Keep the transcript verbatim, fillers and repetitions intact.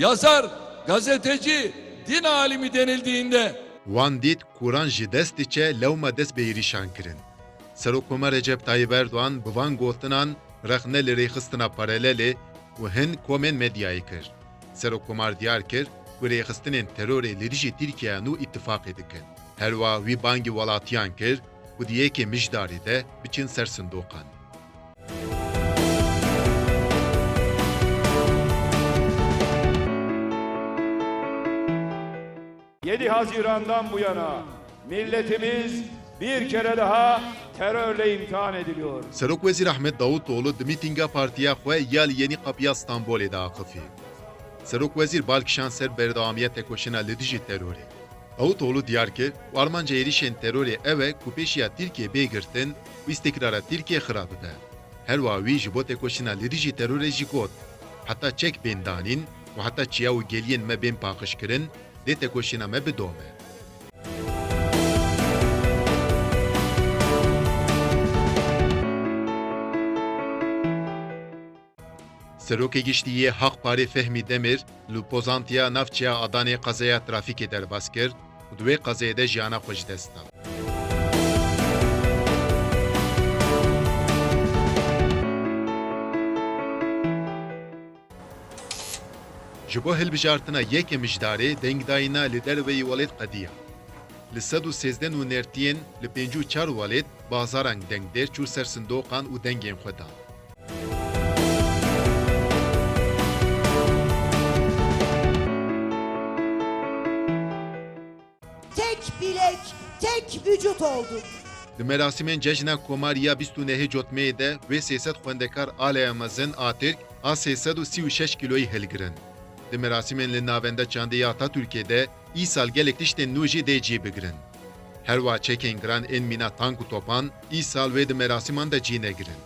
Yazar, gazeteci, din alimi denildiğinde Wan dît kuran ji dest diçe, lewma dest bi êrîşan kirin. Serokkomar Recep Tayyip Erdogan bi van gotinan rexne li rêxistina paralelê û hin komên medyayê kir. Serokkomar diyar kir ku rêxistinên terorê li dijî Tirkiyeya nû îtifaqê dikin. Herwiha wî bangî welatiyan kir ku di yekê Mijdarê de biçin ser sindoqan. Yedi Haziran'dan bu yana milletimiz bir kere daha terörle imtihan ediliyor. Serokwezîr Ahmet Davutoğlu di mîtînga partiya xwe ya li Yenî Qapîya Stenbolê de axifî. Serokwezîr bal kişand ser berdewamiya tekoşîna li dijî terorê. Davutoğlu diyar kir ku armanca êrîşên terorê ew e ku pêşiya Tirkiyê bê girtin û îstikrara Tirkiyê xira bibe. Herwiha wî ji bo tekoşîna li dijî terorê jî got, heta çek bên danîn û heta çiya û geliyên me bên paqijkirin, dê tekoşîna me bidome. Serokê Giştî yê Haq Parê Fehmî Demir li pozantiya navçeya Adanê qezaya trafîkê derbas kir û di wê qezayê de jiyana xwe ji dest da. Ji bo hilbijartina yekê Mijdarê dengdayîna li derveyî welêt qediya. Li sed û sêzdeh nûnertiyên li pêncî û çar welêt bazaran dengdêr çû ser sindoqan û dengên xwe dan. Tek bilek, tek vücut olduk. Di merasîmên Cejna Komarî ya bîst û nehê Cotmeyê de wê sê sed xwendekar aleya mezin a Tirk a sê sed û sî û şeş kîloyî hilgirin. Di merasîmên li Navenda Çandê ya Atatürkê de îsal gelek tiştên nû jî dê cî bigirin. Herwiha çekên giran ên mîna tank û topan îsal wê di merasîman de cî negirin.